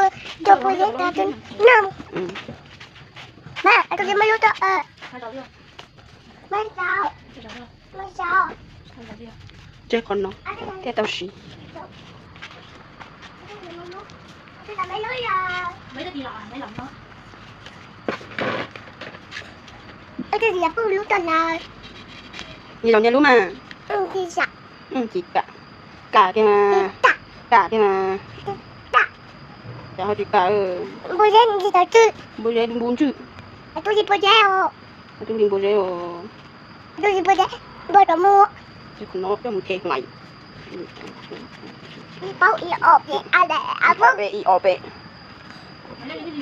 mus, coj pua zeb tas tus no. Mas, tus li muaj lub rau, muaj rau, muaj rau. Tseg qhov no thiaj tau siv. Tus li pub lub rau na. Nyias zaum nyias lub mas. Tsis kam, kam kiag mas, kam kiag mas. Cas ho tsis kam? Npua zeb tsis tau tswj. Npua zeb npua ntswj. Tus li npua zeb os. Tus li npua zeb os. Tus li npua zeb, npua rau mus. Qhov no coj mus the hlais. Ib paub ib ob peb, a le a pub. Ib ob peb,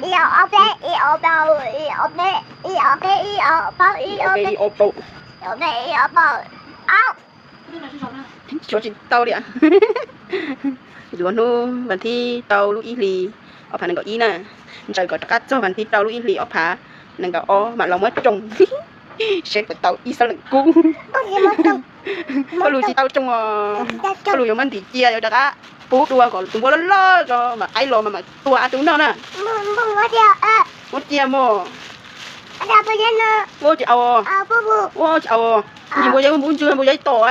ib ob peb, ib ob pau, ib ob peb, ib ob peb, ib ob pau, ib ob peb, ib ob pau, ib ob peb, ib ob pau, ob. Tsis tau li. Yuav hnub vas thib rau lub ib hlis ob phav nees nkaum ib na. Ntsaws kom rov qab txog vas thib rau lub ib hlis ob phav nees nkaum ob mam los muab tsoo seb puas tau ib xab leem kub. Koj lus tsis tau tsoo os. Koj lus yuav muab ntim cia yuav rov qab pub dua kom tus npua loj loj tso mam qaib los mas mam tua a tub noj na. Muab cia mog. Ua tsis au, ua tsis au. Npua zeb npua ntswg npua zeb tom.